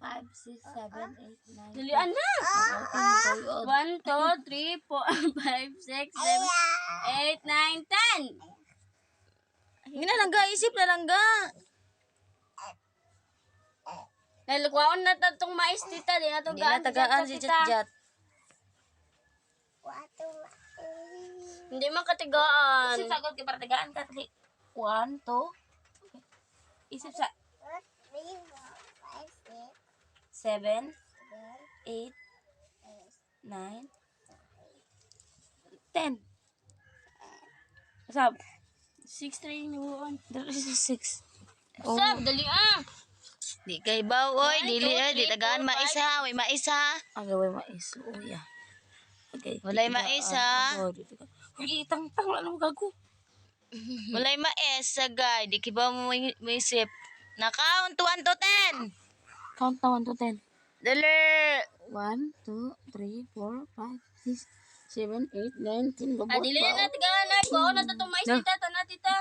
5, 6, 7, 8, 9. Dalian na! 1, 2, 3, 4, 5, 6, 7, 8, 9, 10! Hindi na langga, isip na langga. Nalukwaon na tatong mais, tita. Di na to Hindi na tagaan si Jat Jat. Hindi man katigaan. Isip sagot kay para tagaan ka. Dali. 1, 2. Isip sa 7, 8, 9, 10. Sab. 6, 3, nibuon. Dali sa 6. Oh. Sab, dali ah! Di kay baw oy, dili oy, di tagaan mais ha, way mais ha. Ang gawin mais. Oh, yeah. Okay. Walay mais ha. Oh, dito ka. Uy, itang-tang lang mo gago. Walay mais sagay, di kay baw mo maisip. Naka-count 1 to 10. Count na 1 to 10. Dali. 1, 2, 3, 4, 5, 6, 7, 8, 9, 10. Ah, dili na natigaan na. Kuwaon na tatong mais, tita. Tana, tita.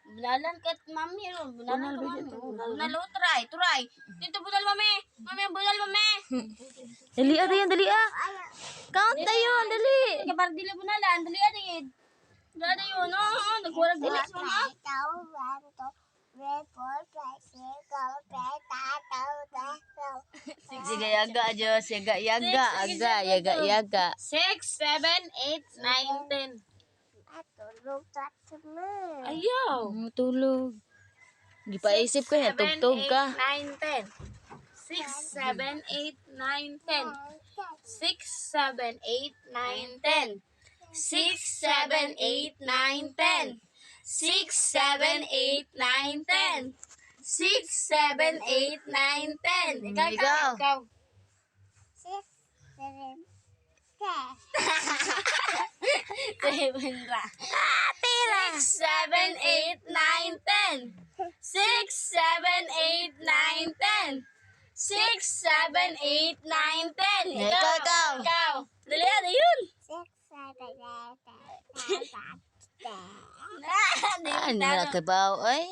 Bunalan ka, mami. Oh. Bunalan ka, mami. Bunal, oh, try, try. Dito, bunal, mami. Mami, ang bunal, mami. Dali ah, dali, dali ah. Count tayo, dali. Kaya parang dili bunalan. Dali, ah, dali. Dali, yun. Oh, oh, nagwalag dili sa mama. Sige yaga Diyos, yaga yaga, aga yaga yaga. 6, 7, 8, 9, 10. Ayaw. Matulog. Gipaisip ko yan, tugtog ka. 9, 10. 6, 7, 8, 9, 10. 6, 7, 8, 9, 10. 6, 7, 8, 9, 10. 6, 7, 8, 9, 10. 6, 7, 8, 9, 10. Ikaw, ikaw. Ikaw. Ikaw. 7 ra. 6, 7, 8, 9, 10. 6, 7, 8, 9, 10. 6, 7, 8, 9, 10. Ikaw, ikaw. Ikaw. Dali, ano yun? Ah, hindi na kay baw oy.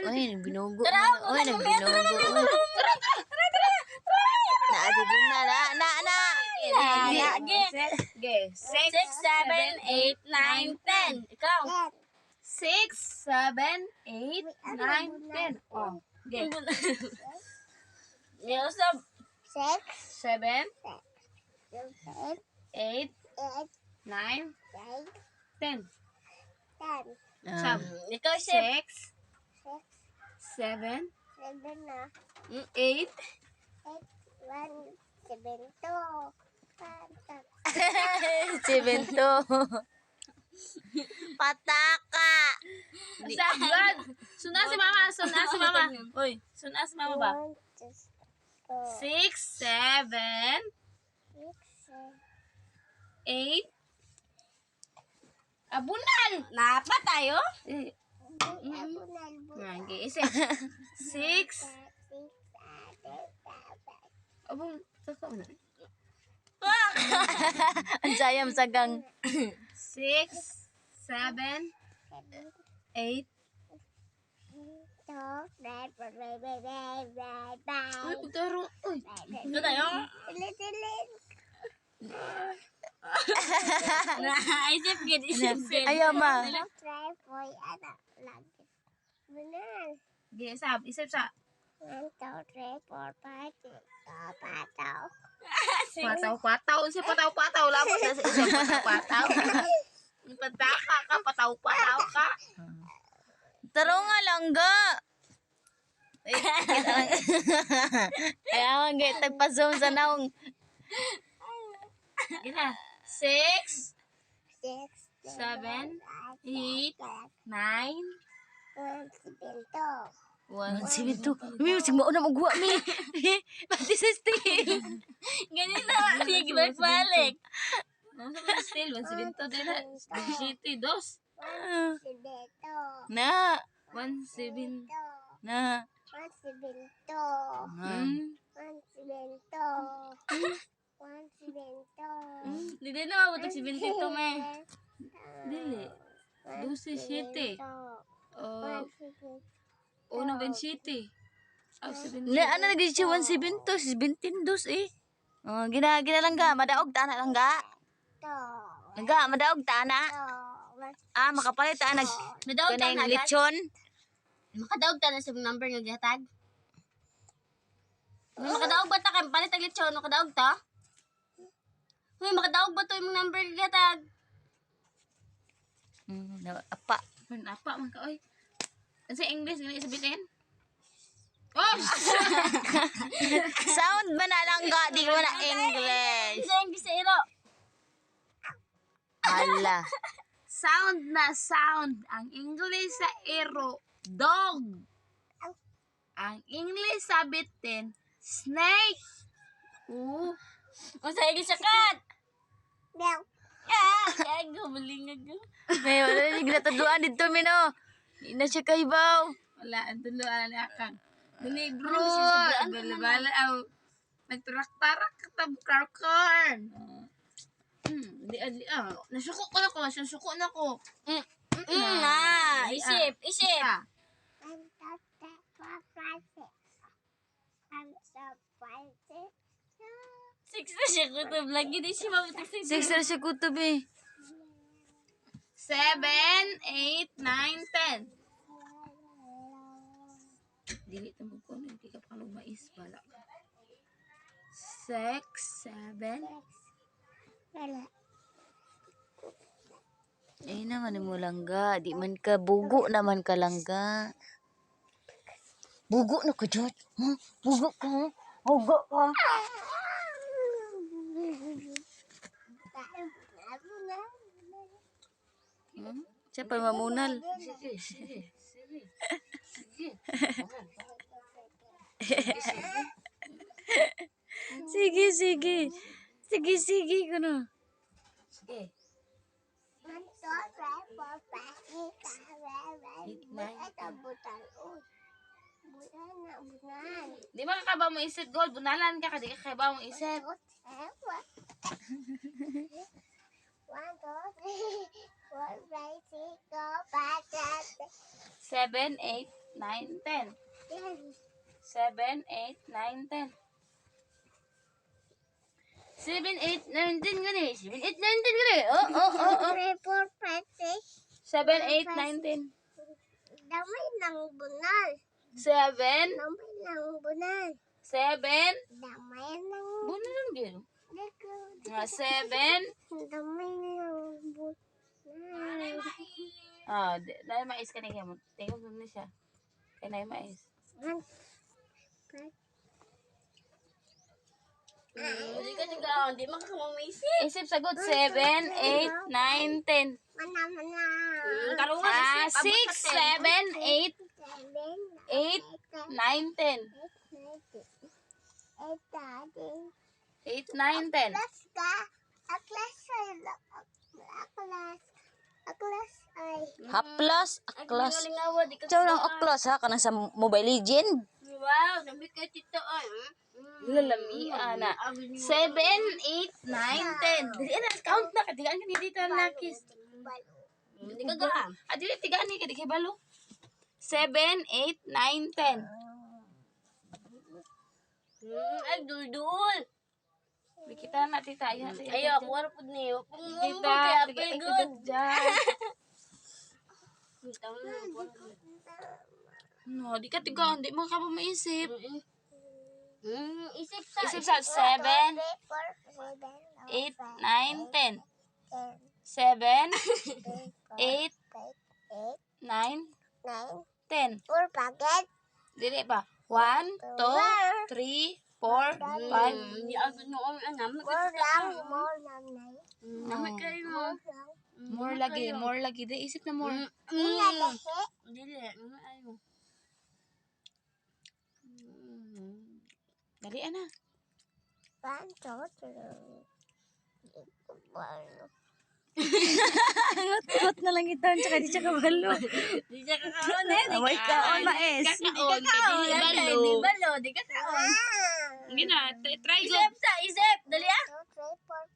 Oy, binugo mo Tara, na. Oy, nagbinugo. Oy. Na, di na, na, na, na. Na, ge. Ge. 6, 7, 8, 9, 10. Ikaw. 6, 7, 8, 9, 10. Oh. Ge. Yusuf. 7, 8, 9, 10. Ah. Ikaw, Sip. 6, 7, 8, 7-2. Pataka. Sagad! Suna si mama! Suna si mama! Uy, suna si mama ba? 6, 7, 8, Abunal! Napa tayo? Eh, okay, isip. 6, Abong, saka na. Ang sayam sagang. 6, 7, 8, Ay, pagtaro. Uy, Ito tayo. Na, isip gid, isip gid. Ayaw ma. Ge, sab, isip sa. Pataw, pataw. Isip, pataw, pataw. Lapot na sa isip, pataw, pataw. Pataka ka, pataw, pataw ka. Taro nga langga. Kaya ang gay tagpa-zoom sa naong. Gina. 6, 7, 8, 9, 172. Mi sig mao na magwa mi. Pati sa steel. Ganun na, sige, balik. Ano sa still? 172 din na. 7, 2. Na. 1, 7. Na. Hindi na mabutog si 22, me. Dili. 12, 7. Oh, 1, 27. Oh, 7. Na, ano naging siya 172, 72 eh. Oh, gina gina lang ga, madaog ta na lang ga. Langga, madaog ta na. Ah, makapalit ta nag Madaog ta kanang na, gat. lechon. Makadaog ta na sa number nga gihatag. Uy, makadaog ba ta kay palit ang lechon? Makadaog ta? Uy, makadaog ba to imong number nga gihatag? Na, apa. Man, apa man ka, oy. Ano sa English, gani sabihin? Oh! Sound ba na lang ga, di ko na English. Sa English sa iro. Hala. Sound na sound. Ang English sa ero, dog. Ang English sa bitin, snake. Oo. Unsa English sa cat? Ah, gago malingag. May wala na ginatadluan dito mino. Di na siya kahibaw. Wala, ang tulo, ala na akang. Dali, bro. Ano, Bala, bala, aw. Nagtarak-tarak ka tab karkar. Di, di, ah. Nasuko ko na ko. Nasuko na ko. Na, isip, isip. Ah. Six na siya kutob. Lagi di siya mabutik sa Six na siya kutob eh. 7, 8, 9, 10. Dili ta mo ko, hindi ka pa mais bala ka. 6, 7. Ay naman mo langga, di man ka bugo naman ka langga. Bugo na ka dyan. Huh? Bugo ka. Huh? Bugo ka. Siya pa mamunal. Sige, sige, sige. Sige. Sige, sige. Sige, sige kuno. Sige. 8, 9, 10. Di ba kakaba mo isip, Gold? Bunalan ka, di ka kakaba mo isip. 7, 8, 9, 10. 7, 8, 9, 10. 7, 8, 9, 10 gani. 7, 8, 9, 10 gani. Oh. 3, 4, 5, 6. 7, 8, 9, 10. Damay ng bunal. 7, Damay ng bunal. 7. Damay ng Bunalan gyud. Ah, 7. Damay ng bunal. Ah, dahil mais ka ni mo. Tingog na siya. Kay nay mais. One, five, Hindi ka tiga, hindi makakamaisip. Isip sagot 7, 8, 9, 10. Mana, mana. Karungan Ah, isip. 6, 7, 8, 7, 8, 9, 10. 8, 9, 10. 8, 9, 10. Aklas ka. Aklas ay. Aklas. Aklas ay. Haplas, aklas. Lingawa, di ka. Chow lang aklas ha kanang sa Mobile Legend. Wow, nami kay tito ay. Lalami, ana. 7, 8, 9, 10. Dili na, count na. Katigaan ka dito na nakis. Hindi ka ga. Ah, dili, tigaan ni. Kadi kay balo. 7, 8, 9, 10. Ay, dul-dul. Di kita na, tita. Ayan, tita. Ayo, ako wala pud niyo. Kung Tita, kaya tiga, apel good. dyan. No, di ka tigaan. Di mo ka pa maisip. Isip sa. Isip sa 7, 3, 4, 7, 8, 9, 10. 10, 7, 8, 8, 8, 9, 9, 10. 4 packet. Dili pa. 1, 2, 3, 4, 5. Hindi ako noon ana. More lang, more lang, nine. Nami kayo. More lang. More lagi, more lagi. Di, isip na more. Una lahi. Dili, ayo. Dali, ana. 1, 2, 3. One. Angot na lang ito, tsaka di siya kabalo. Di siya kakaon eh. Di Away kaon mais. Kakaon, kay dili balo. Di balo, di ka kaon. Hindi na, try go. Isip sa, isip. Dali ah. 2, 3,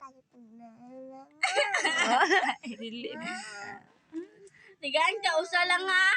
4, 5. Dili. Tigaan ka, usa lang ha.